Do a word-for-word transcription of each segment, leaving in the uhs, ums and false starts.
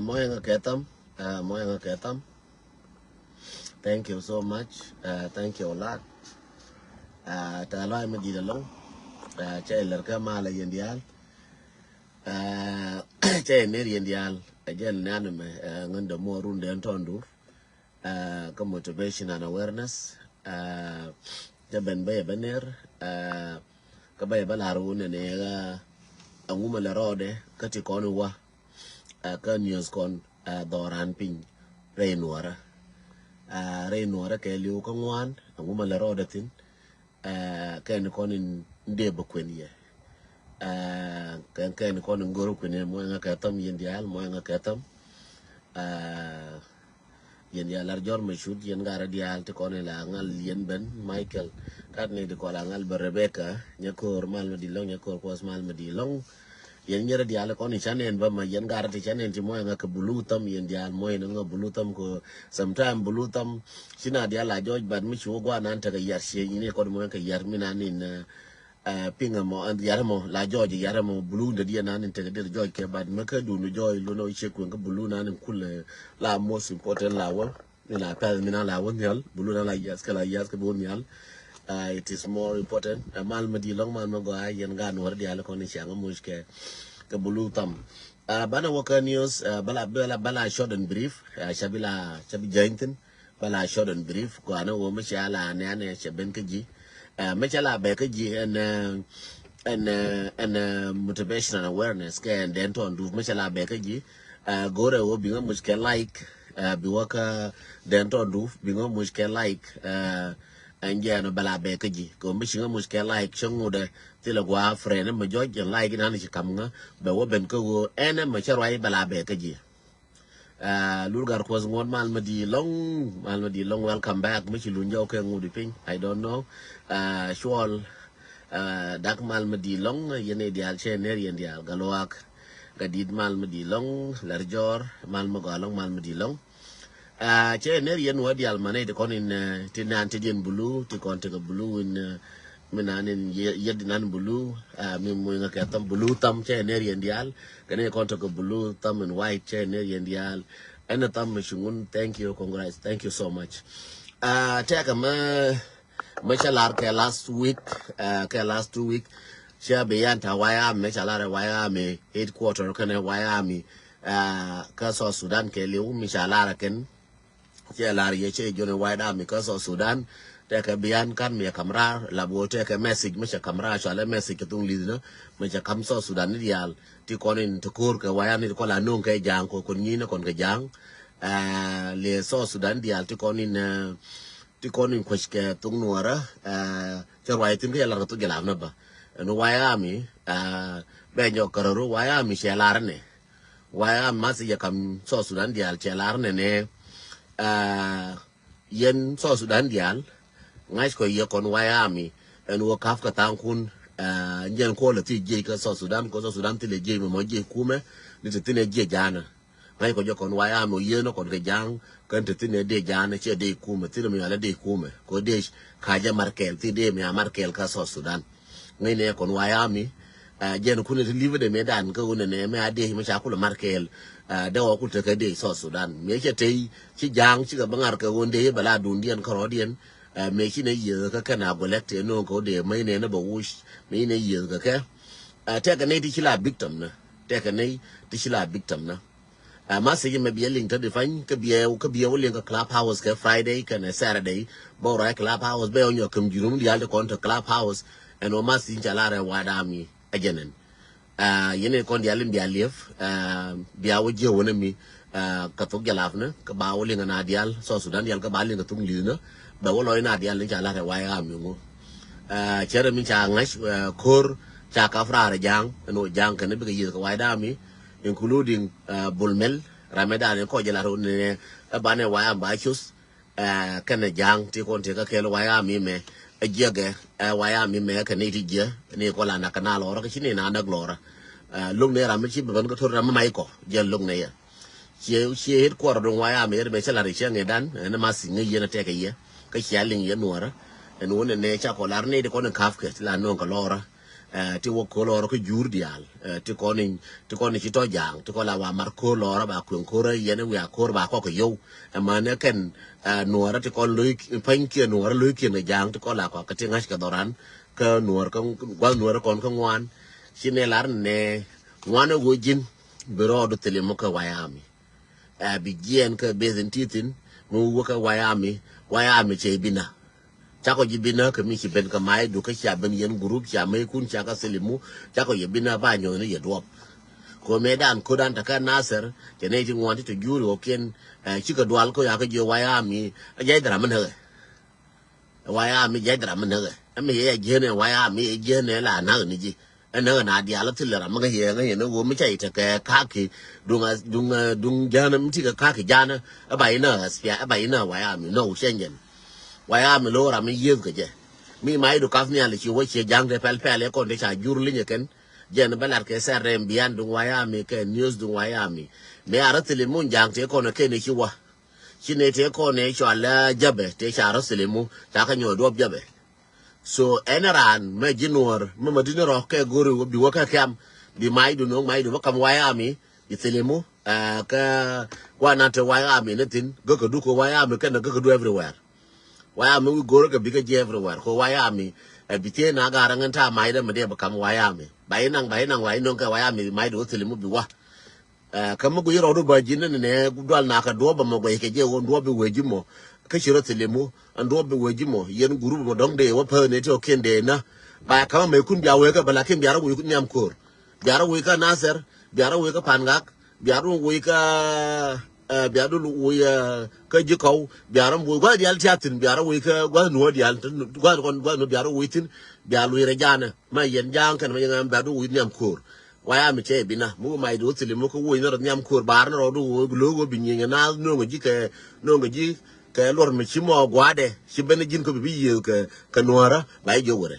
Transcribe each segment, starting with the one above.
Mɔyɛ ŋa kɛ tham. Mɔyɛ ŋa kɛ tham. Thank you so much. Thank you a lot. Tɛ lɔac mi di̱t ɛlɔ̱ŋ. Cɛ ilɛr kɛ mal a yɛn diaal. Cɛ inir yɛn diaal. Ɛ jɛn nɛn mɛ ŋän dɛ muɔ run dɛn tɔn dur. Kä motivation and awareness. Cɛ ben bä yɛ bä ner. Kä bä yɛ bä lar wun nɛ nɛ ɣä aŋumɛ lɛ rɔɔdɛ kä ti kɔn wa. Kä news kɔn dhɔran piny rɛy nuɔrä. Rɛy nuɔrä kɛ liw kä ŋuan aŋumɛ lɛ rɔɔdɛ thin. Kɛn kɔn in dee bä kuen yɛ. Kɛn kɛn kɔn in goro kuen yɛ mɔɛ ŋa kɛ tham yɛn diaal mɔɛ ŋa kɛ tham. Yɛn diaal ar jɔr mɛ cut yɛn garɛ diaal ti kɔn in la ŋal yɛn ben Michael. Kat ni di kɔl a ŋal bɛ Rebecca nyɛ kor mal mɛ di lɔŋ nyɛ kor kuɔs mal mɛ di lɔŋ. Yɛn nyɛrɛ diaal kɔn in canɛn bä ma yɛn garɛ ti canɛn ti mɔɛ ŋa kɛ bulu tham yɛn diaal mɔɛ ŋa bulu tham ko. Sometime bulu tham ci na diaal la jɔj bat mi ci wä guan nan tekɛ yar ci yini kɔn mɔɛ kɛ yar mi nan in. Piŋ ɛmɔ ɛn yar ɛmɔ la jɔɔc yar ɛmɔ bulu ni diɛ nan in tekɛ dir jɔɔc kɛ bat mɛ kä dun jɔɔc lun ɔ ciek kueŋ kä bulu nan in kul. La most important la wä ni la pɛth mi nan la wä nhial bulu nan la yas kɛ la yas kɛ bi wä nhial. It is more important. Mal mɛ di lɔŋ mal mɛ gɔaa yɛn gan wär dial kɔn in ciaŋ muc kɛ kɛ bulu tham. Banɛ wä kä news bala bala bala short and brief. Cabi la cabi jany thin. Bala short and brief guanɛ wä mi ca la nɛnɛ cɛ ben kä ji̱. Mi ca la bɛ kä ji̱ ɛn ɛn ɛn motivation and awareness kɛ ɛn dɛn tɔn duuf mi ca la bɛ kä ji̱. Go̱rɛ wä biŋä muc kɛ like. Bi wä kä dɛn tɔn duuf biŋä muc kɛ like. Ɛn jɛ ɛn bala bɛ kä ji̱ kɛ wä mi ciŋä muc kɛ like cä ŋudɛ thilɛ gua friend mi jɔc ɛn like nan ci kam ŋä bɛ wä ben kä wä ɛn mi ca ruac bala bɛ kä ji̱. Lul gar kuɔth ŋuɔt mal mi di lɔŋ. Mal mi di lɔŋ welcome back mi ci luny jɔw kɛ ŋut i piny I don't know. Cuɔl dak mal mi di lɔŋ yɛn i dial cɛ ner yɛn dial galuak. Gadit mal mi di lɔŋ lar jɔr mal mi gɔa lɔŋ mal mi di lɔŋ. Cɛ ner yɛn wä dial mane ti kɔn in ti nan ti diɛn bulu ti kɔn ti kɛ bulu in. Mi nan in yɛt nan bulu mi muiŋa kɛ tham bulu tham cɛ ner yɛn dial. Kɛn in kɔn ti kɛ bulu tham in white cɛ ner yɛn dial. Ɛn tham mi cuŋun thank you congrats thank you so much. Tɛkɛ mɛ mɛ cɛ lar kɛ last week kɛ last two week. Cɛ bi yan ta waya mi cɛ lar waya mi headquarter kɛn waya mi. Kä South Sudan kɛ liw mi ca lar kɛn. Cɛ lar yɛ cɛ jɔn wai dami kä South Sudan. Tɛkɛ bian kan mi kam rar la bo tɛkɛ message mi cɛ kam rar cɔalɛ message kɛ thung lidhnä. Mi cɛ kam South Sudan ni dial ti kɔn in ti kor kɛ waya ni kɔla nong kɛ jang ko kon nyi ni kɔn kɛ jang. Le South Sudan dial ti kɔn in ti kɔn in kuec kɛ thung nuɔrä. Cɛ ruai thin kɛ lar kɛ thuk jɛ lar na ba. Ɛn waya mi bɛ jɔ kärä ru waya mi cɛ lar ni. Waya masi yɛ kam South Sudan dial cɛ lar nɛnɛ. Yɛn South Sudan dial ŋa̱c kɔ yɛ kɔn waya mi. Ɛn wä kaf kɛ thaŋ kun. Jɛn kɔ lɛ thi jiec kä South Sudan kɔ South Sudan thi lɛ jiec mɛ mɔ jiec kumɛ. Ni ti thin ɛ jiec jana. Ŋa̱c kɔ jɛ kɔn waya mi wä yɛn kɔn kɛ jaŋ. Kɛn ti thin ɛ dee jana cɛ dee kumɛ thin mi alɛ dee kumɛ kɔ dee. Kajɛ markɛl thi dee mi a markɛl kä South Sudan. Ŋäcnɛ kɔn wayami. Jɛn kun ti li̱p dɛ mëë dan kä ɣöö nɛnɛ mɛ a dee mɛ ca kulɛ mar kɛɛl. Dee wä kul tekɛ dee South Sudan mëë cɛ tey ci ja̱a̱ŋ cikɛ bä ŋa̱r kɛ ɣöö dee bɛ la duundiɛn kärɔɔdiɛn. Mëë ci nɛ yiëëkä kɛn a guɛlɛk tëë no̱o̱ŋ kɛ ɣöö dee mäc nɛn bɛ wuc mëë ci nɛ yiëëkä kɛ. Tɛkɛ nɛy ti ci la victim nä tɛkɛ nɛy ti ci la victim nä. Ɛ ma thiec mɛ biɛ liŋ tä di pany kä biɛ kä biɛ wä liŋ kä club house kɛ Friday kɛnɛ Saturday. Bä wä ruac club house bɛ wä nyɔk käm ji̱ rum diaal ti kɔn te club house. Ɛn wä ma thiec ca lar ɛ wada mi ɛ jɛnɛn. Yɛn ɛ kɔn diaal in bia liep bia wä jiɛ wä nɛ mi. Kä thok jalap nɛ kä ba wä liŋ na diaal South Sudan diaal kä ba liŋ kä thok li̱th nɛ. Bɛ wä lɔc na diaal in ca lar ɛ wada mi ŋu. Cɛ rɛ mi ca ŋa̱c ko̱r ca kap raar ɛ ja̱a̱ŋ ɛn wä ja̱a̱ŋ kɛn bikɛ yieth kɛ wada mi. Including Bol Mel, ram mi dan in kɔc jɛ lat run ni ɛ banɛ waya mi ba cuth. Kɛnɛ ja̱a̱ŋ ti kɔn ti kä kɛl waya mi mɛ ɛ jiɛkɛ ɛ waya mi mɛ kɛ ni ti jiɛ ni kɔ la nak kɛ na lɔrä kä ci ni na nak lɔrä. Lo̱k ni ram mi ci bɛ bän kä to̱r ram mi mac kɔ jɛ lo̱k ni yɛ. Ciɛ ciɛ het kuɔr duŋ waya mi yɛr mɛ cä lat ri ciɛ ŋɛ dan ɛn ma thiec ŋä yɛn ɛ tɛkɛ yɛ kä cia liŋ yɛ nuɔrä. Ɛn wun ɛn nɛ ca kɔ lar ni ti kɔn in kap kɛ ti la no̱o̱ŋ kɛ lɔrä. Ɛ, ti wä ko̱r lɔɔr kä jur diaal. Ɛ, ti kɔn in, ti kɔn in ci tɔ ja̱a̱ŋ, ti kɔn la wa mar ko̱r lɔɔr ba kueŋ ko̱r yɛn wiaa ko̱r ba kɔk kɛ yow. Ɛ, män ɛ kɛn, ɛ, nuɔɔrä ti kɔn lo̱c, pa̱ny kiɛ nuɔɔrä lo̱c kiɛn kɛ ja̱a̱ŋ, ti kɔn la kɔk kɛ ti ŋa̱c kɛ dhɔran, kä nuɔɔr kä, gua̱th nuɔɔrä kɔn kä ŋuan. Ci nɛ lar nɛ, ŋuan ɛ ɣöö ji̱n, bi rɔɔdu thilimu kä wayami. Ɛ, bi jiɛɛn kä beth in ti thi̱n, mi wä kä wayami, wayami cɛ bi na. Cakɔ ji̱ bi näk kɛ mi ci ben kɛ ma̱a̱cdu kä cia ben yɛn gurup, cia mɛykun, cia kä thilimu, cakɔ yɛ bi näk ba nyɔ̱th ni yɛ duɔp. Kɛ mëëdan ko̱dan te kä Nasir, cɛ nɛy ti ŋuan ti te juri ɣɔ̱kiɛn, ɛ, cikɛ dual kä ya kä jiö wayami, ɛ, jiac dhɛra mi näkɛ. Wayami jiac dhɛra mi näkɛ. Ɛ mi yɛ jiɛn ɛ wayami, yɛ jiɛn ɛ la näk ni ji̱. Ɛ näk na diaal thil ram mi kä yɛ ŋä yɛn ɛ ɣöö mi ca i̱ tekɛ kaki, duŋ a, duŋ a, duŋ ja̱a̱n mi ti kɛ kaki ja̱a̱n ɛ ba inä ɣäth pia, ɛ ba inä wayami, no, cɛ nyɛn. Wayami lo̱ ram mi yieth kɛ jɛ. Mi ma idu kath nhial ci wä ciɛ ja̱ŋ te pɛl pɛl ɛ kɔn te ca jur linyɛ kɛn. Jɛn bä lat kɛ sɛr rɛm bian duŋ wayami kɛ news duŋ wayami. Mi a rä thili mun ja̱ŋ te kɔn ɛ kɛn ɛ ci wä. Ci nɛ te kɔn ɛ cɔal ɛ jäbɛ te ca rä thili mu ca kä nyuɔ duɔp jäbɛ. So ɛn raan mɛ ji̱ nuɔɔr mɛ ma di̱t ni rɔ kɛ go̱ri bi wä kɛ kɛm, bi mac du no̱o̱ŋ mac du bä kam wayami, bi thilimu, ɛ, kä guanan te wayami ni thi̱n, gäkä du kɛ wayami kɛn gäkä du everywhere. Wayami wi̱i̱ go̱ri kɛ bikɛ ji̱ everywhere kɛ wayami, ɛ, bi thiee na gar ŋän ta mac dɛ mɛ dee bɛ kam wayami. Ba inaŋ, ba inaŋ, wa ino̱ŋ kɛ wayami bi mac du thilimu bi wa. Ɛ, kä mi guic rɔɔdu bä ji̱n ni nɛ dual na kɛ duɔ̱ɔ̱p bä mɔ guɛc kɛ jɛ ɣöö duɔ̱ɔ̱p bi wee ji̱ mɔ. Kä ci rɔ thilimu, ɛn duɔ̱ɔ̱p bi wee ji̱ mɔ, yɛn gurup mɔ dɔ̱ŋ dee wä päth ni ti ɔ kiɛn dee na. Ba kä mɛ kun bia wee kä bä lakin bia rɔ wee kun nhiam ko̱r. Bia rɔ wee kä Nasir, bia rɔ wee kä Pangak, bia rɔ wee kä, ɛ, bia rɔ wee, ɛ, kä ji̱ kɔw, bia rɔ wee gua̱th diaal tiathin, bia rɔ wee kä gua̱th nuɔ diaal, gua̱th kɔn gua̱th nuɔ bia rɔ wee thin, bia luee rɛ ja̱a̱nɛ. Ma yɛn ja̱a̱ŋ kɛn ma yɛn bia rɔ wee nhiam ko̱r. Wayami cɛ bi na mi wä mac di wä thili mi kä wä inä rɔ nhiam ko̱r bar ni rɔ du wä lo̱k wä bi nyieny na no̱ŋ ji̱ kɛ no̱ŋ ji̱ kɛ luɔr mi ci mɔ gua̱dɛ ci ben ji̱n kä bi bi yiëëth kɛ kɛ nuäärä ba i̱ jiök wärɛ.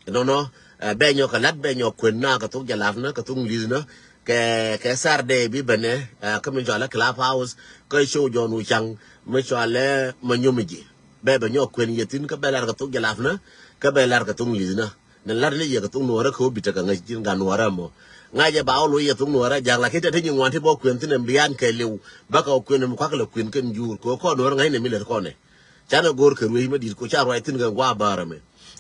Nɔnɔ, ɛ, bɛ nyɔ kɛ lat bɛ nyɔ kuën na kɛ thok jalap na kɛ thok li̱th na kɛ kɛ Saturday bi bɛnɛ, ɛ, kä mi cɔalɛ Club House kä show jɔn wä caŋ mi cɔalɛ ma nyom ji̱. Bɛ bɛ nyɔ kuën yɛ thi̱n kä bɛ lar kɛ thok jalap na kä bɛ lar kɛ thok li̱th na. Ni lar ni yɛ kɛ thok nuɔrä kɛ wä bi tekɛ ŋäc ji̱n gan nuɔrä mɔ. Ŋa̱cɛ ba wä lo̱c yɛ thok nuɔrä jak lakin tɛ ti nyi ŋuan ti bä kuën thi̱n ɛn bian kɛ liw. Bä kɛ wä kuën ɛn mi kuak lɛ kuën kɛn jur kɛ wä kɔn nuɔrä ŋa̱cnɛ mi lät kɔnɛ. Canɛ go̱o̱r kɛ ruëc mi di̱t ku ca ruac thi̱n kɛ gua̱a̱ bäärä mi.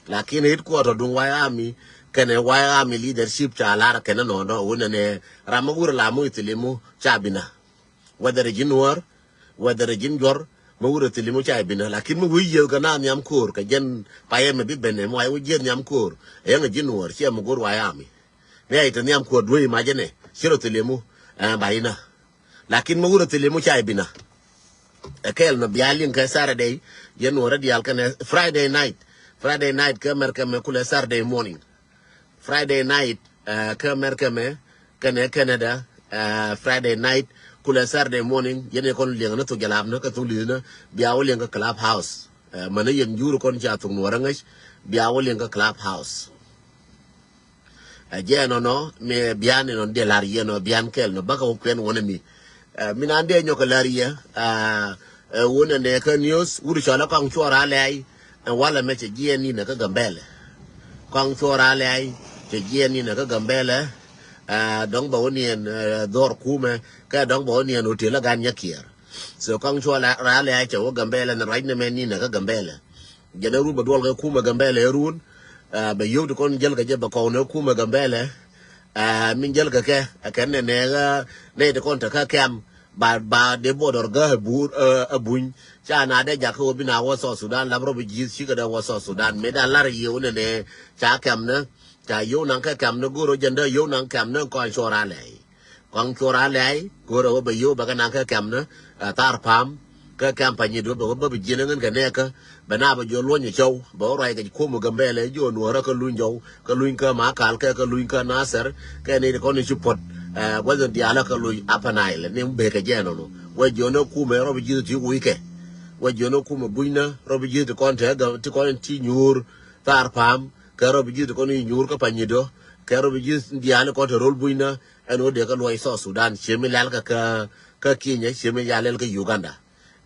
Lakin headquarter duŋ White Army kɛnɛ White Army leadership ca lar kɛnɛ nɔɔndɔ wä nɛnɛ ram mi wurɛ la mi wä thilimu ca binä. Whether ji̱ nuɔr, whether ji̱n juɔr, mi wurɛ thilimu ca binä. Lakin mi wi̱i̱ yiëëth kɛ na nhiam ko̱o̱r kɛ jɛn payɛ mi bi ben ɛmɔ a wä jiɛth nhiam ko̱o̱r. Ɛyäŋ ji̱ nuɔr ciɛ mi go̱o̱r White Army. Mi a itɛ nhiam ko̱o̱r duee imagine ci rɔ thilimu, ɛ, ba inä. Lakin mi wurɛ thilimu ca binä. Ɛ kɛɛl nɔ bia liŋ kɛ Saturday, yɛn nuɔrä diaal kɛnɛ Friday night. Friday night kä America mɛ kulɛ Saturday morning. Friday night, ɛ, kä America mɛ kɛnɛ Canada, ɛ, Friday night kulɛ Saturday morning, yɛn ɛ kɔn liɛŋ ni thok jalap ni kɛ thok li̱th ni, bia wä liɛŋ kä Club House. Ɛ, mɛn ni yɛn jur kɔn ca thok nuɔrä ŋäc, bia wä liɛŋ kä Club House. Ɛ jɛ nɔnɔ mi bian inɔ diɛ lar yɛ nɔ bian kɛl nɔ bäkɛ wä kuɛn wä ni mi. Ɛ, mi nan diɛ nyɔk kɛ lar yɛ, ɛ, ɛ, wä ni nɛ kä news wut cɔl ɛ kɔŋ cuɔr a lɛy. Ɛ, walɛ mɛ cɛ jiɛn ni nɛ kä Gambɛlɛ. Kɔŋ cuɔr a lɛy cɛ jiɛn ni nɛ kä Gambɛlɛ. Ɛ, dɔŋ bɛ wä ni ɛn, ɛ, dhɔr kumɛ kɛ dɔŋ bɛ wä ni ɛn hotel ɛ gan nyɛ kiɛr. So kɔŋ cuɔr a lɛy cɛ wä Gambɛlɛ ni ruac ni mɛ ni nɛ kä Gambɛlɛ. Jɛn ɛ run bɛ duɔl kɛ kumɛ Gambɛlɛ ɛ run. Ɛ, bɛ yio̱w ti kɔn jäl kɛ jɛ bɛ kɔn ɛ kumɛ Gambɛlɛ. Ɛ, min jäl kɛ kɛ ɛ kɛn nɛ nɛ ɣä nɛ ti kɔn te kä kɛm. Ba ba de border gä ɛ bur ɛ buny ca na de jakä wä bi na wä South Sudan lap rɔ bi ji̱th cikɛ dee wä South Sudan mëë dan lar yio̱w nɛ nɛ ca kɛm nɛ. Ca yio̱w naŋ kɛ kɛm nɛ go̱r wä jɛn dee yio̱w naŋ kɛm nɛ kɔn cuɔr a lɛy. Kɔŋ cuɔr a lɛy go̱o̱rɛ wä bɛ yio̱w bɛ kɛ naŋ kɛ kɛm ni, ɛ, thar pa̱a̱m. Kɛ kɛm pa nyit wä bɛ wä bä bi ji̱n ɛ ŋän kɛ nɛɛkä bɛ na bɛ jiɔ luɔ̱ny ɛ cɔw bɛ wä ruac kɛ kumɛ Gambɛlɛ jiɔ nuɔrä kä luny jɔw kä luny kä Makal kɛ kä luny kä Nasir kɛ ni kɔn ni ci puɔt. Ɛ, gua̱th in diaalä kä luny Upper Nile ni bekɛ jɛ nɔnɔ wä jiɔ ni kumɛ rɔ bi ji̱th ti wi̱i̱kɛ. Wä jiɔ ni kumɛ bucnä rɔ bi ji̱th ti kɔn te gam ti kɔn ti nyuur thar pa̱a̱m kɛ rɔ bi ji̱th ti kɔn ti nyuur kä pa nyit dɔ kɛ rɔ bi ji̱th diaal ni kɔn te rol bucnä. Ɛn ɣöö dee kä luɔc South Sudan cie mi lɛl kä kä kä Kenya cie mi ya lɛl kä Uganda.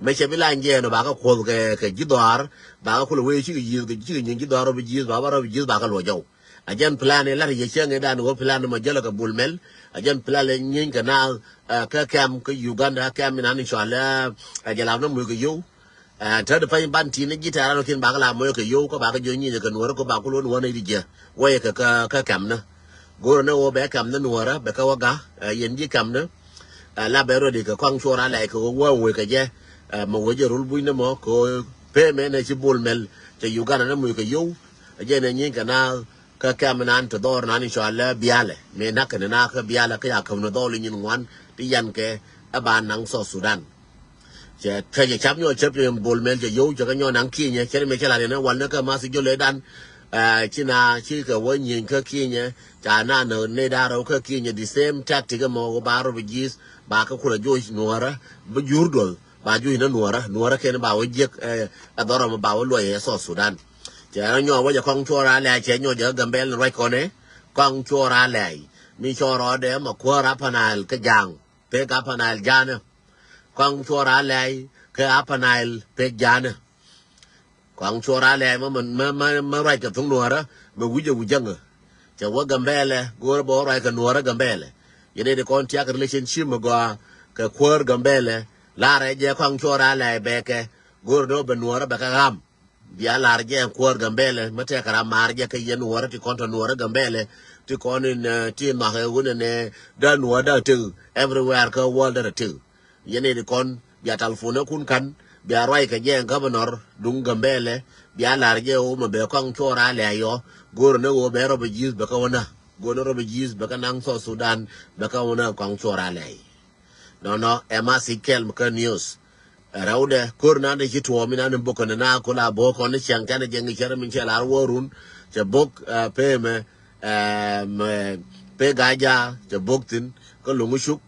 Mɛ cɛ bi la nyɛɛn ɔ ba kä kuɔth kɛ kɛ ji̱ dhɔaar ba kä kulɛ wee cikɛ yi̱th kɛ cikɛ nyin ji̱ dhɔaar rɔ bi ji̱th ba ba rɔ bi ji̱th ba kä luɔc jɔw. A jɛn plan ilat yɛ cieŋ idan wä plan mɔ jälä kɛ Bol Mel. A jɛn plan ilat nyieeny kɛ naath, ɛ, kä kɛm kä Uganda kɛm inan icual, ɛ, ɛ jɛ lam ni muc kɛ yow. Ɛ, te di pany ban tin ji̱ tɛ̈r an kin bakɛ la moc kɛ yow kä bakɛ jiɔ nyieeny kɛ Nuɔrä kä bakɛ lon wä ni di jɛ. Wä yɛ kɛ kä, kä kɛm ni. Go̱rä ni wä bɛ kɛm ni Nuɔrä bɛ kä wä ga, ɛ, yɛn ji̱ kɛm ni. Ɛ, la bɛ rɔ di kɛ kɔaŋ cuɔr a lɛy kɛ wä wä wä kɛ jɛ. Ɛ, mɛ wä jɛ rul buny ni mɔ kɛ wä pemɛ ni ci Bol Mel cɛ Uganda ni muc kɛ yow. Ɛ jɛ ni nyieeny kɛ naath kä kɛm nan ti dhɔr nan icual lɛ bialɛ. Mi nak kɛ ni na kä bialɛ kä ya käm ni dhɔl inyin ŋuan ti yan kɛ ɛ ba naŋ South Sudan. Cɛ kɛ cɛ cap nyɔ cɛ pin Bol Mel cɛ yow cɛ kɛ nyɔ naŋ Kinyɛ cɛ mi cɛ la ri ni wal ni kä ma si jolɛ dan. Ɛ, ci na ci kɛ wä nyieeny kä Kinyɛ ca na ni ni da rɛw kä Kinyɛ the same tactic mɔ wä ba rɔ bi ji̱th ba kä kulɛ joc Nuɔrä bi jur duɔl. Ba juc ni Nuɔrä, Nuɔrä kɛn ba wä jiäk, ɛ, ɛ dhɔrɔ mi ba wä luɔc ɛ South Sudan. Cɛ rɔ nyɔ wä jɛ kɔŋ cuɔr a lɛy cɛ nyɔ jɛ Gambɛl ni ruac kɔnɛ. Kɔŋ cuɔr a lɛy mi cuɔr rɔɔdɛ mɛ kuäär a panail kä jaŋ pek a panail janɛ. Kɔŋ cuɔr a lɛy kɛ a panail pek janɛ. Kɔaŋ cuɔr a lɛy mɛ mɛ mɛ mɛ ruac kɛ thuŋ Nuɔrä mɛ wi̱cɛ wi̱cäŋä. Cɛ wä Gambɛlɛ go̱o̱rä bɛ wä ruac kɛ Nuɔrä Gambɛlɛ. Yɛn ɛ di kɔn tiak relationship mɛ gɔaa kɛ kuäär Gambɛlɛ. Larɛ jɛ kɔaŋ cuɔr a lɛy bɛ kɛ go̱o̱rä ni wä bɛ Nuɔrä bɛ kɛ ɣam. Bia lar jɛ kuäär Gambɛlɛ mɛ tɛkɛ ram maar jɛ kɛ yɛn Nuɔrä ti kɔn tɔ Nuɔrä Gambɛlɛ ti kɔn in, ɛ, ti nhɔakɛ wunɛ nɛ dee Nuɔrä dee tëk everywhere kä world dee tëk. Yɛn in kɔn bia talfonä kun kan bia ruac kɛ jɛ governor duŋ Gambɛlɛ bia lar jɛ ɣöö mɛ bɛ kɔaŋ cuɔr a lɛy yɔ. Go̱o̱rä ni ɣöö bɛ rɔ bi ji̱th bɛ kä wä na go̱o̱rä ni rɔ bi ji̱th bɛ kä naŋ South Sudan bɛ kä wä na kɔaŋ cuɔr a lɛy. Nɔnɔ ɛ ma thiec kɛl mi kä news. Ɛ rɛwdɛ ko̱r nan dee ci tuɔɔm inan in bok kɛn na kol a bok kɔn ni ciaŋ kɛn jɛ ŋi̱c cɛ rɛ min cɛ lar wä run cɛ bok, ɛ, pemɛ, ɛ, mɛ pe gaja cɛ bok thin kä luŋ cuk.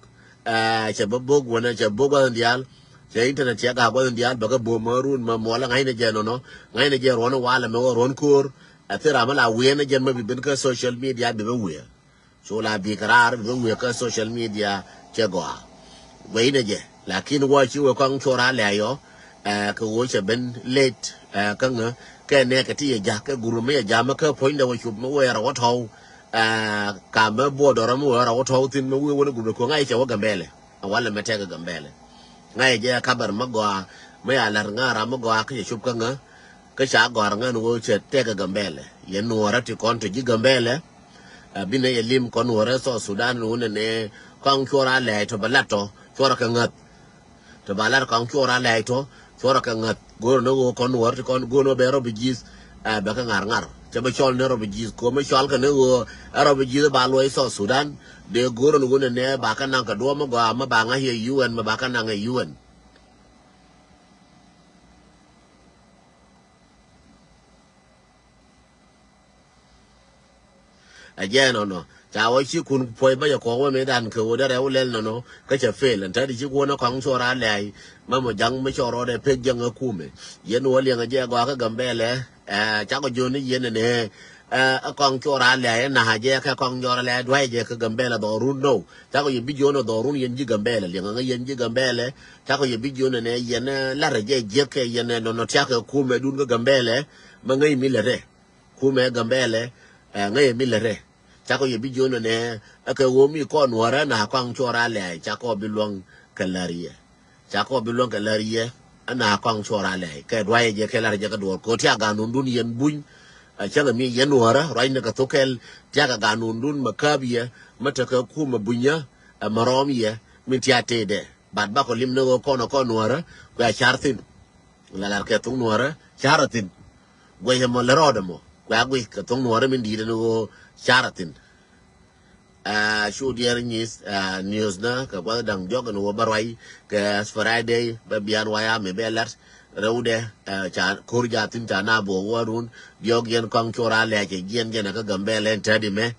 Ɛ, cɛ bä bok wänɛ cɛ bok guath in diaal. Cɛ internet cɛ gak guath in diaal bɛ kä bom mä run mä muɔlä ŋa̱cnɛ jɛ nɔnɔ. Ŋa̱cnɛ jɛ ruɔn walɛ mɛ wä ruɔn ko̱r. Ɛ thil ram mi la wiɛn ni jɛn mä bi ben kä social media bi bä wiɛ. Cu la bik raar bi wiɛ kä social media cɛ gɔaa. Wecnɛ jɛ lakin wä ci wee kɔaŋ cuɔr a lɛy yɔ. Ɛ, kɛ wee cɛ ben late, ɛ, kä ŋä kɛ nɛɛkɛ ti yɛ ja̱k kɛ gurum mi yɛ ja̱k mi kä puɔ̱nydɛ wä cup mi wee rɔ wä tɔw. Ɛ, ka mi buɔdɔrɔ mi wee rɔ wä tɔw thin mi wee wä ni gurum kɛ ŋa̱c cɛ wä Gambɛlɛ. Ɛ walɛ mi tɛk Gambɛlɛ. Ŋa̱c jɛ kabar mi gɔaa mi ya lar ŋa̱ ram mi gɔaa kä cɛ cup kä ŋä. Kä ca gɔ̱a̱r ŋän ɣöö cɛ tɛkɛ Gambɛlɛ yɛ Nuɔrä ti kɔn ti ji̱ Gambɛlɛ. Ɛ, bi nɛ yɛ lim kɔn Nuɔrä South Sudan wunɛ nɛ kɔaŋ cuɔr a lɛy tɔ bɛ lat tɔ cuɔrɛ kɛ ŋäth. Tɔ ba lat kɔaŋ cuɔr a lɛy tɔ cuɔrɛ kɛ ŋäth go̱o̱rä ni ɣöö kɔn Nuɔrä ti kɔn go̱o̱rä ni bɛ rɔ bi ji̱th. Ɛ, bɛ kɛ ŋa̱r ŋa̱r cɛ bɛ cɔl ni rɔ bi ji̱th ko̱ mi cɔal kɛ ni ɣöö ɛ rɔ bi ji̱th ba luɔc South Sudan. Dee go̱o̱rä ni wunɛ nɛ ba kɛ naŋ kɛ duɔ̱ɔ̱p mi gɔaa mi ba ŋa̱c yɛ U N mi ba kɛ naŋ ɛ U N. Ɛ jɛ nɔnɔ ca wä ci kun puɔc bä jɛ kɔk wä mëë dan kɛ wä derɛ wä lɛl nɔnɔ. Kä cɛ fail ɛn tädi ci kuɔn ɛ kɔŋ cuɔr a lɛy. Mä mɔ jaŋ mi cɔr rɔɔdɛ pek jäŋ ɛ kumɛ yɛn wä liɛŋ ɛ jɛ gɔaa kä Gambɛlɛ. Ɛ cakɔ jiɔn ni yɛn ɛnɛ ɛ kɔŋ cuɔr a lɛy ɛ na jɛ kɛ kɔŋ cuɔr a lɛy duay jɛ kä Gambɛlɛ dhɔrun now. Cakɔ yɛ bi jiɔn ɛ dhɔrun yɛn ji̱ Gambɛlɛ liɛŋ ɛ yɛn ji̱ Gambɛlɛ. Cakɔ yɛ bi jiɔn ɛnɛ yɛn ɛ lar ɛ jɛ jiɛk kɛ yɛn ɛ nɔnɔ tiak ɛ kumɛ dun kä Gambɛlɛ. Mä ŋäc mi lɛ rɛ. Kumɛ Gambɛlɛ, ɛ, ŋäcɛ mi lät rɛ. Cakɔ yɛ bi jiön nɛ, ɛ kɛ ɣöö mi kɔn Nuɔrä na kɔaŋ cuɔr a lɛy, cakɔ bi luäŋ kɛ lär yɛ. Cakɔ bi luäŋ kɛ lär yɛ, ɛ na kɔaŋ cuɔr a lɛy. Kɛ duayɛ jɛ kɛ lär jɛ kɛ duɔr. Kɛ ɣöö tiak ganun dun yɛn buny, ɛ, cäŋɛ mi yɛn Nuɔrä, ruacnɛ kɛ thok kɛl, tiak ganun dun mɛ käp yɛ, mɛ tekɛ kumɛ bunyä, ɛ, mɛ rɔm yɛ, min tiak tëëdɛ. Bat bakɔ lim ni ɣöö kɔn ɛ kɔn Nuɔrä, kuɛ a car thi̱n. La lar kɛ thok Nuɔrä, car a thi̱n. Guɛc ɛmɔ lɛ rɔɔdɛ mɔ. Kua guic kɛ thoŋ Nuɔrä min di̱i̱t ɛn ɣöö car a thi̱n. Aa, cu diɛɛr nyieth, aa, news na kɛ gua̱th da̱ŋ diɔ̱k ɛn ɣöö bä ruac kɛ Friday bä bian waya mi bɛ lat rɛwdɛ, aa, ca ko̱r ja thi̱n ca na bo̱o̱k wä run diɔ̱k yɛn kɔaŋ cor a lɛc ɛ jiɛn jɛn ɛ kä Gambɛlɛ ɛn tädi mɛ.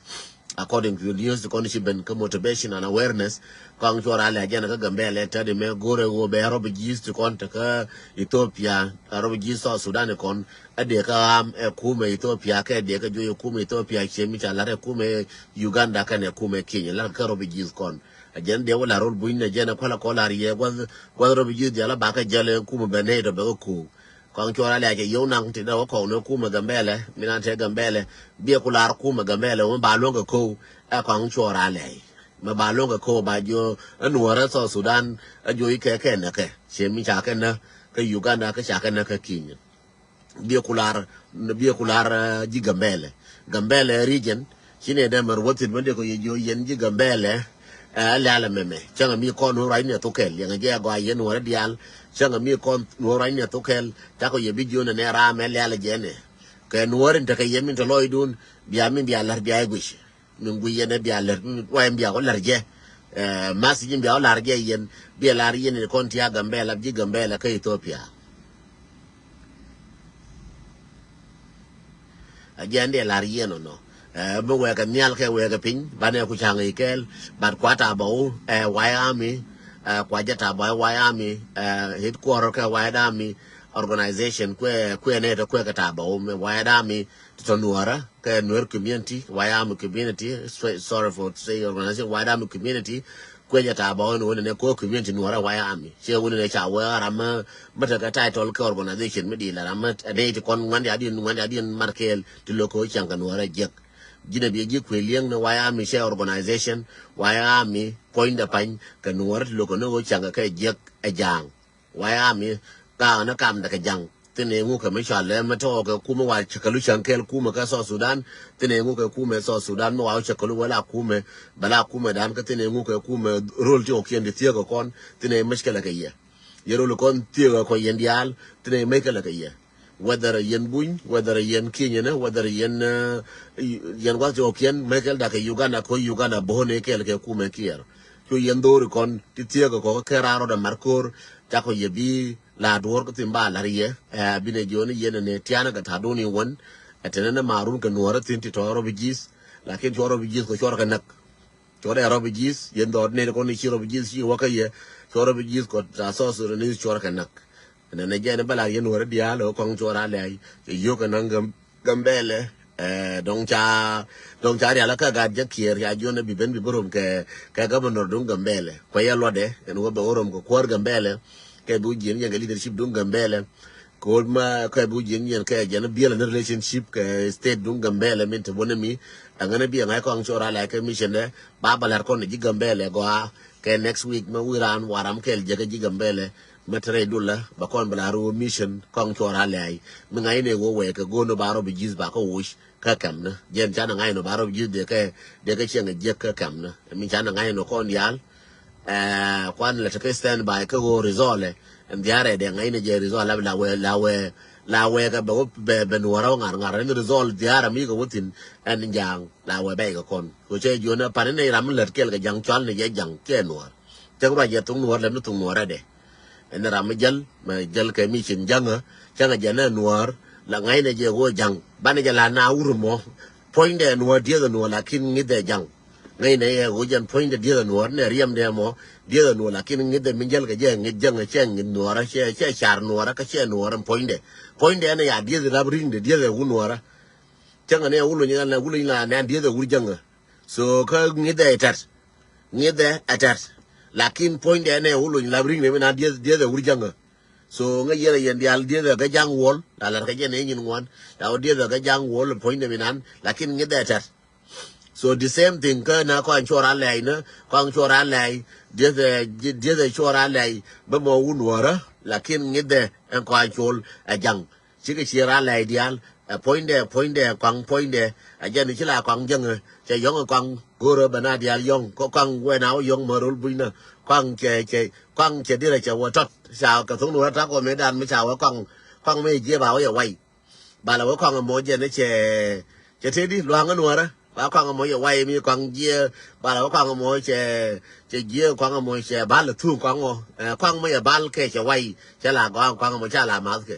According to the news ti kɔn ci ben kä motivation and awareness, kɔaŋ cuɔr a lɛ jɛn kä Gambɛlɛ tɛt imɛ go̱rɛ ɣöö bɛ rɔ bi ji̱th ti kɔn te kä Ethiopia, a rɔ bi ji̱th South Sudan ikɔn. A dee kä ɣam ɛ kumɛ Ethiopia kɛ dee kä juɔc ɛ kumɛ Ethiopia ciɛ mi ca lat ɛ kumɛ Uganda kɛn ɛ kumɛ Kenya lat kä rɔ bi ji̱th kɔn. A jɛn dee wä la rol buny nɛ jɛn ɛ kualɛ kɔ la riɛ guath, guath rɔ bi ji̱th dial a bakä jɛl ɛ kumɛ bɛ nɛy tɔ bɛ kä ko̱o̱k. Kɔaŋ cuɔr alɛɛc ɛ yio̱w naŋ ti dee wä kɔk ni kumɛ Gambɛlɛ, mi nan te Gambɛlɛ, biɛ ku lar kumɛ Gambɛlɛ, mi ba luäŋ kɛ ko̱w, ɛ kɔaŋ cuɔr alɛɛc. Mi ba luäŋ kɛ ko̱w ba jiö, ɛ nuɔrɛ South Sudan, ɛ jiö ikɛ kɛ näkɛ. Ciɛ mi ca kɛ näk, kä Uganda, kä ca kɛ näk kä Kenya. Biɛ ku lar, biɛ ku lar, eh, ji̱ Gambɛlɛ. Gambɛlɛ region, ci nɛ dee mɛr wäthit mɛ dee kɔ yɛ jiö yɛn ji̱ Gambɛlɛ, eh, lɛ̈l ɛmɛmɛ. Cäŋɛ mi kɔn nuɔr ruac ni ɛ thok kɛl, yɛŋɛ jɛ gɔaa yɛn nuɔrɛ diaal. Cäŋɛ mi kɔn nuɔr ruac ni ɛ thok kɛl, cakɔ yɛ bi jiö nɛ nɛ ram ɛ lɛ̈l ɛ jɛ nɛ. Kɛ nuɔr in tekɛ yɛn min te lɔcdun, bia min bia la̱r bia ɛ guic. Min guic yɛn ɛ bia lɛr, min ruac in bia wä la̱r jɛ. Eh, math ji̱ bia wä la̱r jɛ yɛn, bia la̱r yɛn in kɔn tia Gambɛlɛ, ji̱ Gambɛlɛ kä Ethiopia. A jɛ ɛn dee la̱r yɛn ɔnɔ. Eh, mi wɛɛkɛ nhial kɛ wɛɛkɛ piny, banɛ ku ca̱ŋ ikɛɛl, but kua ta̱a̱ bä wä, eh, White Army, eh, kua jɛ ta̱a̱ bä White Army, eh, headquarter kɛ White Army organization, kuɛ, kuɛ nɛ tɔ kuɛ kɛ ta̱a̱ bä wä, mi White Army, ti tɔ nuɔrä, kɛ Nuer community, White Army community, so-, sorry for say organization, White Army community, kuecä ta̱a̱ bä wä ni wä ni nɛ ko community nuɔrä White Army. Ciɛ wä ni nɛ ca wä ram mä, mä tekɛ title kɛ organization mi di la ram mä, a dee ti kɔn ŋuan ya din, ŋuan ya din mar kɛɛl, ti lo ko cäŋ kɛ nuɔrä jiɛk. Ji̱n a bi ji̱ kuëë liɛŋ ni White Army ciɛ organization, White Army, puɔ̱nydɛ pany, kɛ nuɔrä ti lo ko ni ko cäŋ kɛ jiɛk ɛ ja̱a̱ŋ. White Army, ka̱a̱k ni kamdɛ kɛ ja̱ŋ. Thi̱n ɛ ŋuk kɛ mi cɔal ɛ mi tɔɔk kɛ kumɛ wa cɛ kɛ lu cäŋ kɛɛl kumɛ kä South Sudan. Thi̱n ɛ ŋuk kɛ kumɛ South Sudan mi wa cɛ kɛ lu wä la kumɛ, bɛ la kumɛ dan kä thi̱n ɛ ŋuk kɛ kumɛ rol ti ɔ kiɛn di thiek kɛ kɔn. Thi̱n ɛ mec kɛ lɛ kɛ yɛ. Yɛ rol kɔn thiek kɛ kɔ yɛn diaal. Thi̱n ɛ mec kɛ lɛ kɛ yɛ. Whether yɛn Buny, whether yɛn Kenya ni, whether yɛn, eh, yɛn wath ti ɔ kiɛn mec kɛ lɛ dak kɛ Uganda kɔ Uganda bo̱o̱n ɛ kɛɛl kɛ kumɛ kiɛɛr. Cu yɛn dho̱o̱ri kɔn ti thiek kɛ kɔ kɛ raar rɔdɛ mar ko̱o̱r. Cakɔ yɛ bi la duɔ̱ɔ̱r kä thi̱n ba la̱r yɛ, ɛ, binɛ jiɔni yɛn ni tianɛ kɛ ta̱dun in wän, ɛ, tɛnɛ ni marun kɛ nuɔ̱ɔ̱rä thi̱n ti tɔ̱ refugees, lakin cuɔ refugees kɛ cuɔr kɛ näk. Cuɔ dɛ refugees, yɛn dhɔr ni kɔn ni ci refugees ci wä kä yɛ, cuɔ refugees kɔ ta South Sudanese cuɔr kɛ näk. Nɛ nɛ jɛ ni bä la̱r yɛn nuɔ̱ɔ̱rä diaal, ɛ, kɔŋ cuɔr a lɛy, cɛ yio̱k kɛ naŋ gäm. Gambɛlɛ, eh, dɔ̱ŋ ca, dɔ̱ŋ ca rial kä gat jɛ kiɛɛr ca jiɔn bi ben bi bä rom kɛ, kɛ governor duŋ Gambɛlɛ. Kuɛ yɛ luɔtdɛ, ɛn wä bɛ wä rom kɛ kuäär Gambɛlɛ, kɛ bi wä jiɛn yɛn kɛ leadership duŋ Gambɛlɛ. Kɛ wä ma, kɛ bi wä jiɛn yɛn kɛ jɛn biɛl ni relationship kɛ state duŋ Gambɛlɛ min te wä ni mi. Ɛŋɛ ni bi ɛŋɛ kɔŋ cor alɛ kɛ mission dɛ, ba bä lɛr kɔn ji̱ Gambɛlɛ gɔaa. Kɛ next week mɛ wi̱i̱ raan waram kɛɛl jɛ kɛ ji̱ Gambɛlɛ. Mɛ te rɛy dulä bɛ kɔn bɛ la ro̱o̱ mission kɔŋ cuɔr a lɛɛy. Mi ŋa̱cnɛ ɣöö wɛɛkɛ go̱o̱n ni ba rɔ bi ji̱th ba kä woc kä kɛmni. Jɛn canɛ ŋa̱cnɛ ba rɔ bi ji̱th dee kɛ, dee kɛ cieŋ jiäk kä kɛmni. Mi canɛ ŋa̱cnɛ kɔn diaal. Ɛɛ, kuan lɛ tekɛ stand by kä ɣöö result ɛ. Ɛn dhiaarɛ dee ŋa̱cnɛ jɛ result la, la wɛ, la wɛ, la wɛ kɛ bɛ wä, bɛ, bɛ nuɔrä wä ŋa̱r ŋa̱r. Ɛn result dhiaarɛ mi kɛ wä thi̱n ɛn ja̱a̱ŋ la wɛ bɛy kɛ kɔn. Kɛ cɛ jiɔn ɛ pan ni ram mi lät kɛl kɛ ja̱ŋ cual ni jɛ ja̱ŋ kiɛ nuɔr. Cäŋ ruac jɛ thuŋ nuɔr lɛm ni thuŋ nuɔr ɛ dɛ. Ɛn ram mi jäl, mɛ jäl kɛ mi cin ja̱ŋä, cäŋä jɛ nɛ nuɔ̱ɔ̱r, la ŋa̱cnɛ jɛ ɣöö ja̱ŋ. Banɛ jɛ la na wur mɔ, puɔ̱nydɛ nuɔ̱ɔ̱r dieth ɛ nuɔ̱ɔ̱r, lakin ŋi̱thɛ ja̱ŋ. Ŋa̱cnɛ yɛ ɣöö jɛn puɔ̱nydɛ dieth ɛ nuɔ̱ɔ̱r, nɛ riɛmdɛ mɔ, dieth ɛ nuɔ̱ɔ̱r, lakin ŋi̱thɛ mi jäl kɛ jɛ ŋi̱th ja̱ŋä, cɛ ŋi̱th nuɔ̱ɔ̱rä, cɛ, cɛ car nuɔ̱ɔ̱rä, kä cɛ nuɔ̱ɔ̱rä puɔ̱nydɛ. Puɔ̱nydɛ ɛn ɛ ya dieth ɛ rap ri̱ŋdɛ, dieth ɛ wur nuɔ̱ɔ̱rä. Cäŋɛ ni ɛ wur lony ɛ la, wur lony la nɛ dieth ɛ wur ja̱ŋä. So kä ŋi̱thɛ ɛ tɛt. Ŋi̱thɛ ɛ tɛt. Lakin puɔ̱nydɛ ɛn ɛ wur lony la ri̱ŋdɛ mi na dieth, dieth ɛ wur ja̱ŋä. So ŋä yɛn a yɛn diaal dieth ɛ kä ja̱ŋ wuɔl, la lat kä jɛn ɛ nyin ŋuan. Ya wä dieth ɛ kä ja̱ŋ wuɔl puɔ̱nydɛ mi nan, lakin ŋi̱thɛ tɛt. So the same thing kä na kɔn cuɔr a lɛy ni, kɔn cuɔr a lɛy, dieth ɛ, dieth ɛ cuɔr a lɛy, bä mɔ wun wärä, lakin ŋi̱thɛ ɛn kɔn cuɔl ɛ ja̱ŋ. Cikɛ ciɛ ran lɛy diaal, ɛ puɔ̱nydɛ, puɔ̱nydɛ, kɔaŋ puɔ̱nydɛ, ɛ jɛn ci la kɔaŋ jäŋä, cɛ yɔ̱ŋ kɔaŋ go̱rä bɛ na diaal yɔ̱ŋ, kä kɔaŋ wɛ na wä yɔ̱ŋ mä rol bunyna, kɔaŋ cɛ, cɛ, kɔaŋ cɛ dirɛ cɛ wä tɔt, ca kɛ tho̱ŋ nuɔ̱rä ta̱k wä mëë dan mi ca wä kɔaŋ, kɔaŋ mi jiɛ ba wä yɛ way. Ba la wä kɔaŋ mɔ jɛn cɛ, cɛ tëëdi lua̱ŋä nuɔ̱rä, ba kɔaŋ mɔ yɛ way mi kɔaŋ jiɛ, ba la wä kɔaŋ mɔ cɛ, cɛ jiɛ kɔaŋ mɔ cɛ bal thuŋ kɔaŋ mɔ, ɛ, kɔaŋ mɔ yɛ bal kɛ cɛ way, cɛ la gɔaŋ kɔaŋ mɔ ca la math kɛ.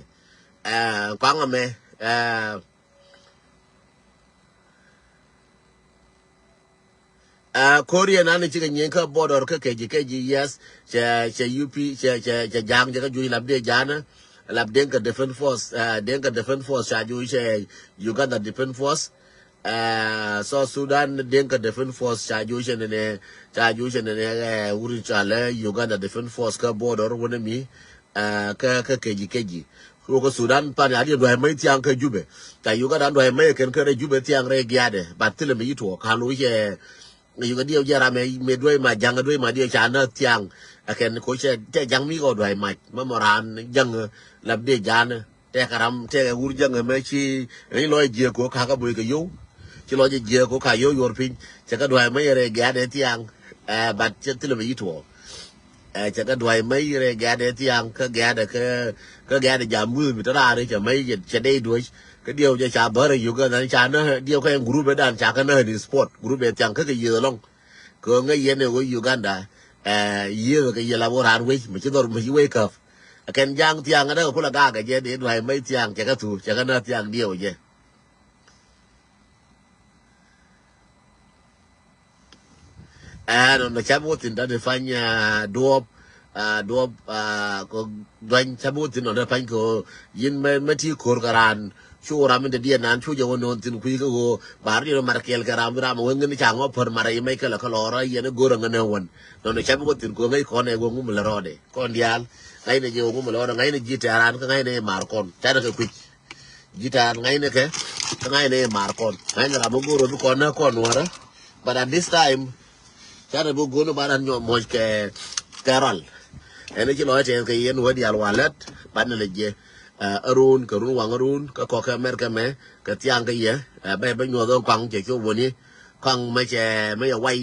Ɛ, kɔaŋ ɛmɛ, ɛ, ɛ, Korea nan cikɛ nyieny kä border kä Kɛji Kɛji, yes, cɛ, cɛ U P, cɛ, cɛ, cɛ ja̱a̱ŋ, cɛ kä juuc lap dee ja̱a̱nä, lap Dinka Defense Force, ɛ, Dinka Defense Force ca juuc cɛ Uganda Defense Force, ɛ, South Sudan Dinka Defense Force ca juuc cɛ nɛnɛ, ca juuc cɛ nɛnɛ, ɛ, wur in ca lɛ Uganda Defense Force kä border wunɛ mi, ɛ, kä, kä Kɛji Kɛji. Wä kä Sudan pan ya diɛ duay mec thiaŋ kä Jubɛ. Ca Uganda duay mec kɛn kä rɛ Jubɛ thiaŋ rɛ giadɛ. But thilɛ mi yi tuɔ ka lo cɛ. Uganda diɛ jɛ ram mɛ duay ma jaŋ duay ma diɛ ca na thiaŋ. Akɛn ko cɛ tɛ jaŋ mi kɔ duay mac. Mɛ mɔ ran jaŋ lap diɛ janɛ. Tɛ ka ram tɛ ka wur jaŋ mɛ ci ni lɔ jiɛ ko ka ka boy kɛ yow. Ci lɔ jiɛ ko ka yow yor piny. Cɛ ka duay mec rɛ giadɛ thiaŋ. But cɛ thilɛ mi yi tuɔ. Ɛ cɛ kɛ duay mec rɛ gɛ̈dɛ thiaŋ kä gɛ̈dɛ kä kä gɛ̈dɛ jam muth mi te raar cɛ mec cɛ dee duɔ̱c. Kä diɛw jɛ ca bär ɛ Uganda ca nä diɛw kä ɛn group ɛ dan ca kä nä ni sport group ɛ thiaŋ kä kɛ yieth ɛlɔŋ. Kɛ ɣöö ŋäc yɛn ɛ ɣöö Uganda ɛ yieth kɛ yieth la wä raan wec mi ci dhɔr mi ci wec käp. Ɛ kɛn jaŋ thiaŋ ɛ däk ɛ kulɛ gak ɛ jɛ dee duay mec thiaŋ cɛ kɛ thur cɛ kɛ nä thiaŋ diɛw jɛ. Ɛn ɔn ca bi wä thin dani pany duɔp duɔp kɔ duany ca bi wä thin ɔn pany kɔ yin mɛ mɛ ti kor kɛ ran cu ram in dadiɛ nan cu jɛ wä non thin kui̱ kɛ wä bar diɛ mar kɛl kɛ ram ram wä ngin ca ŋɔ pär mar yi mɛ kɛl kɛ lɔra yɛn gor ŋɛ ne wän nɔn ca bi wä thin kɔ ŋɛ kɔn ɛ wä ŋum lɛ rɔde kɔn dial ŋɛ ne jɛ wä ŋum lɛ rɔde ŋɛ ne ji̱ tɛ ran kɛ ŋɛ ne mar kɔn ca ne kɛ kui̱. Ji̱ ta̱a̱n ŋa̱cnɛ kɛ kä ŋa̱cnɛ i̱ ma̱a̱r kɔn ŋa̱cnɛ ram mi go̱o̱r ɔ bi kɔn näk kɔn nuɔ̱ɔ̱rä. But at this time canɛ bi go̱o̱r ni ba ran nyɔk muɔ̱c kɛ kɛ rɔl. Ɛn i̱ ci lɔc tɛth kɛ yɛn wä diaal walät banɛ lɛ jiɛ. Ɛ run kɛ run waŋ run kä kɔk kɛ mɛr kɛ mɛ kɛ thiaŋ kɛ yɛ. Ɛ bɛ bɛ nyuɔth ɣän kɔaŋ cɛ cop wäni kɔaŋ mɛ cɛ mɛ cɛ way.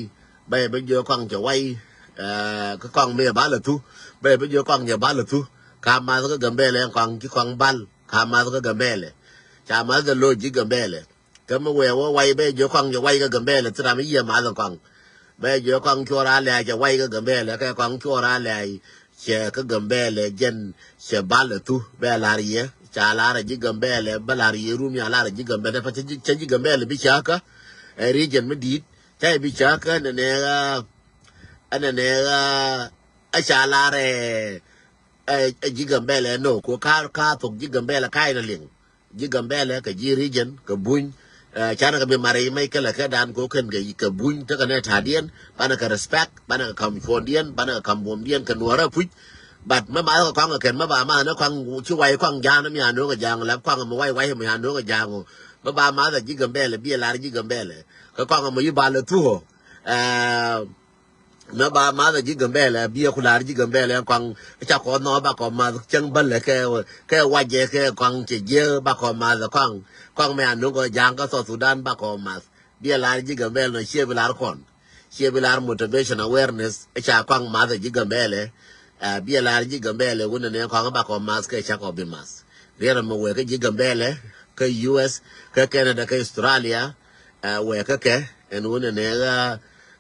Bɛ bɛ jiɛ kɔaŋ cɛ way. Ɛ kä kɔaŋ mɛ cɛ bal ɛ thu bɛ bɛ jiɛ kɔaŋ cɛ bal ɛ thu. Ka math kä Gambɛlɛ ɛn kɔaŋ ci kɔaŋ bal. Ka math kä Gambɛlɛ ca math kɛ lo̱c ji̱ Gambɛlɛ. Kä mi wee wä way bɛ jiök kɔaŋ jɛ way kä Gambɛlɛ thil ram i̱ yiëë math in kɔaŋ. Bɛ jiök kɔaŋ cuɔr a lɛ̈ɛ̈c cɛ way kä Gambɛlɛ kɛ kɔaŋ cuɔr a lɛ̈ɛ̈c cɛ kä Gambɛlɛ jɛn cɛ bal ɛ thu bɛ lar yɛ ca lar ɛ ji̱ Gambɛlɛ bä lar yɛ rum ya lar ɛ ji̱ Gambɛlɛ pa cä ji̱ Gambɛlɛ bi cäkä. Ɛ region mi di̱i̱t ca bi cäkä ɛn nɛ nɛ ɣä ɛn nɛ nɛ ɣä ɛ ca lar ɛ ɛ ji̱ Gambɛlɛ no ko ka ka thok ji̱ Gambɛlɛ ka inɛ liŋ. Ji̱ Gambɛlɛ kɛ ji̱ region kɛ buny. Ɛ canɛ kɛ bi mari mec kɛ lɛ kɛ dan ko kɛn kɛ kɛ buny tekɛ nɛ ta̱diɛn banɛ kɛ respect banɛ kɛ kam cuɔndiɛn banɛ kɛ kam buɔmdiɛn kɛ nuɔrɛ puc. But mɛ math kɛ kɔaŋ kɛ kɛn mɛ ba math ni kɔaŋ ci way kɔaŋ ja̱a̱n mi a no̱o̱ŋ kɛ ja̱a̱ŋ lɛ kɔaŋ mɛ way way mi a no̱o̱ŋ kɛ ja̱a̱ŋ o. Mɛ ba math kɛ ji̱ Gambɛlɛ bi ɛ lar ji̱ Gambɛlɛ kɛ kɔaŋ mɛ yi bal ɛ thuɔ. Ɛ mɛ ba math ji̱ Gambɛlɛ biɛ ku lar ji̱ Gambɛlɛ kɔaŋ ca kɔ nhɔ ba kɔ math cäŋ bälɛ kɛ kɛ wacɛ kɛ kɔaŋ cɛ jiɛ ba kɔ math kɔaŋ kɔaŋ mɛ a no̱ŋ kɔ ja̱a̱ŋ kä South Sudan ba kɔ math. Biɛ lar ji̱ Gambɛlɛ nɔ ciɛ bi lar kɔn ciɛ bi lar motivation awareness ca kɔaŋ math ji̱ Gambɛlɛ. Ɛ biɛ lar ji̱ Gambɛlɛ wunɛ nɛ kɔaŋ ba kɔ math kɛ ca kɔ bi math. Riɛn mɛ wee kä ji̱ Gambɛlɛ kä U S kä Canada kä Australia. Ɛ wee kä kɛ ɛn wunɛ nɛ ɣä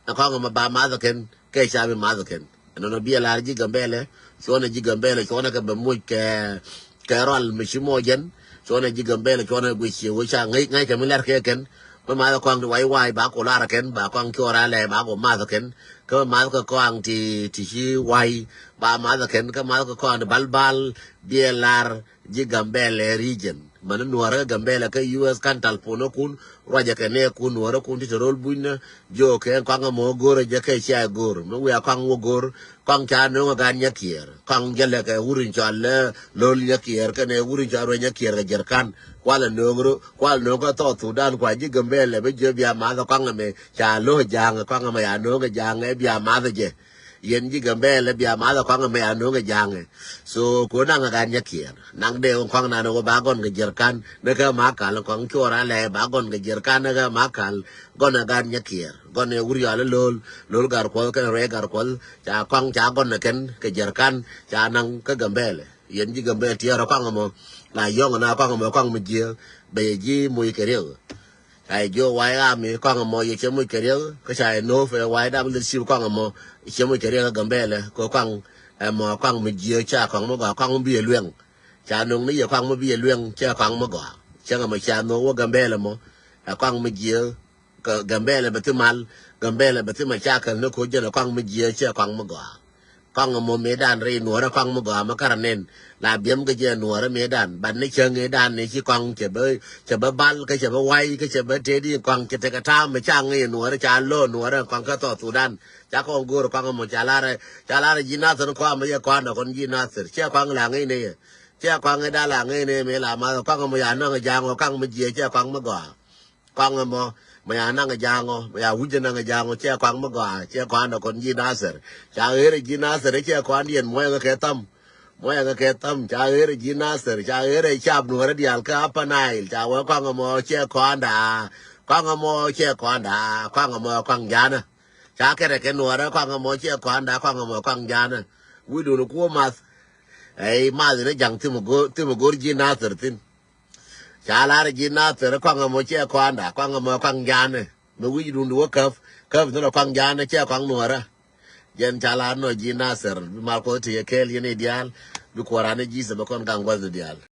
ɛ kɔaŋ mɛ ba math kɛn kɛ ca bi math kɛn. Ɛn nɔnɔ biɛ lar ji̱ Gambɛlɛ cuɔnɛ ji̱ Gambɛlɛ cuɔnɛ kɛ bɛ muc kɛ kɛ rɔal mi ci mɔ jɛn. Cuɔnɛ ji̱ Gambɛlɛ cuɔnɛ guic ciɛ wee ca ŋäc ŋäc kɛ mi lɛr kɛ kɛn. Mɛ math kɔaŋ ti way way ba ko lar kɛn ba kɔaŋ cuɔr a lɛ ba ko math kɛn. Kä math kɛ kɔaŋ ti ti ci way ba math kɛn kä math kɛ kɔaŋ ti bal bal biɛ lar ji̱ Gambɛlɛ region. Mani nuɔrä Gambɛlɛ kä U S kan tal ponä kun ruacɛ kɛ nɛ kun nuɔrä kun ti te rol bucnä. Jiö kɛ kɔaŋ mɔ go̱rä jɛ kɛ cia go̱r mi wiaa kɔaŋ wä go̱r. Kɔaŋ ca no̱o̱ŋ a gan nyakiɛɛr kɔaŋ jɛ lɛ kɛ wur in cɔal lɛ lo̱l nyakiɛɛr kɛnɛ wur in cɔal ruec nyakiɛɛr kɛ jɛrkan. Kual a no̱o̱ŋ ro kual no̱o̱ŋ kä thɔɔk Thudan kua ji̱ Gambɛlɛ bi jiö bia math kɔaŋ ɛmɛ ca lo̱o̱ ja̱a̱ŋ kɔaŋ ɛmɛ ya no̱o̱ŋ ja̱a̱ŋ ɛ bia math jɛ. Yɛn ji̱ Gambɛlɛ bia math kɔaŋ ɛmɛ ya no̱o̱ŋ ja̱a̱ŋ ɛ. So ko naŋ a gan nyakiɛɛr naŋ dee kɔaŋ nan wä ba gɔn kɛ jɛrkan ni kɛ ma kal kɔaŋ cuɔr a lɛ ba gɔn kɛ jɛrkan ni kɛ ma kal. Gɔn ɛ gan nyakiɛɛr gɔn ɛ wur yɔal lo̱l lo̱l gar kuɔth kɛn ruec gar kuɔth. Ca kɔaŋ ca gɔn ɛ kɛn kɛ jɛrkan ca naŋ kä Gambɛlɛ. Yɛn ji̱ Gambɛlɛ tiɛɛr ɛ kɔaŋ ɛmɔ la yɔ̱ŋ ɛna kɔaŋ ɛmɔ kɔaŋ mi jiɛ bɛ yɛ ji̱ moc kɛ riek. Ca yɛ jiök way ram mi kɔaŋ ɛmɔ yɛ cɛ moc kɛ riek kä ca yɛ no̱o̱p ɛ way dam leadership kɔaŋ ɛmɔ cɛ moc kɛ riek kä Gambɛlɛ kɛ kɔaŋ ɛmɔ kɔaŋ mi jiɛ ca kɔaŋ mi gɔaa kɔaŋ mi bi yɛ luɛŋ. Ca no̱o̱ŋ ni yɛ kɔaŋ mi bi yɛ luɛŋ cɛ kɔaŋ mi gɔaa cɛ ŋɛ mɔ ca no̱o̱ŋ wä Gambɛlɛ mɔ. Ɛ kɔaŋ mi jiɛ Gambɛlɛ bɛ thi mal Gambɛlɛ bɛ thi ma ca kɛl ni ko̱ jɛn ɛ kɔaŋ mi jiɛ cɛ kɔaŋ mi gɔaa. Kɔaŋ mɔ mëëdan rɛy nuɔrä kɔaŋ mi gɔaa mi kärä nɛn la biɛm kɛ jɛ nuɔrä mëëdan bat ni cäŋ ëëdan ni ci kɔaŋ cɛ bä cɛ bä bal kä cɛ bä way kä cɛ bä tëëdi kɔaŋ cɛ tekɛ ta̱a̱m mi ca ŋäc nuɔrä ca lo̱o̱ nuɔrä kɔaŋ kä thɔɔk Thudan. Ca kɔaŋ go̱o̱r kɔaŋ mɔ ca larɛ ca larɛ ji̱ Nathir kɔaŋ mi yɛ kɔaŋ dɔkɔn ji̱ Nathir cɛ kɔaŋ la ŋäc ni yɛ. Cɛ kɔaŋ i̱ dal aŋ i̱ ni mi la math kɔaŋ mɔ ya naŋ jaŋɔ kɔaŋ mɔ jiɛ cɛ kɔaŋ mɔ gɔaa. Kɔaŋ mɔ mɔ ya naŋ jaŋɔ mɔ ya wi̱c naŋ jaŋɔ cɛ kɔaŋ mɔ gɔaa cɛ kɔaŋ dɔ kɔn ji̱ Nasir. Ca ɣer ji̱ Nasir cɛ kɔaŋ diɛn muɔyɛ ŋä kɛ tham. Muɔyɛ ŋä kɛ tham ca ɣer ji̱ Nasir ca ɣer cap nuɔrä diaal kä Upper Nile ca wee kɔaŋ mɔ cɛ kɔaŋ da. Kɔaŋ mɔ cɛ kɔaŋ da kɔaŋ mɔ kɔaŋ janä. Ca kɛrɛ kɛ nuɔrä kɔaŋ mɔ cɛ kɔaŋ da kɔaŋ mɔ kɔaŋ janä. Wi̱dun kuɔ math. Ɛ i̱ math ni jaŋ thim go̱r ji̱ Nathir thi̱n. Ca lar ji̱ Nathir kɔaŋ mɔ cɛ kɔaŋ da kɔaŋ mɔ kɔaŋ janä. Mi wi̱c duŋdu wä käp käp ni lɔ kɔaŋ janä cɛ kɔaŋ nuɔrä. Jɛn ca lar nɔ ji̱ Nathir bi mal Kuɔth ti yɛ kɛɛl yɛn i̱ diaal. Bi kuɔran i̱ ji̱ thɛ bɛ kɔn gaŋ gua̱th ni diaal.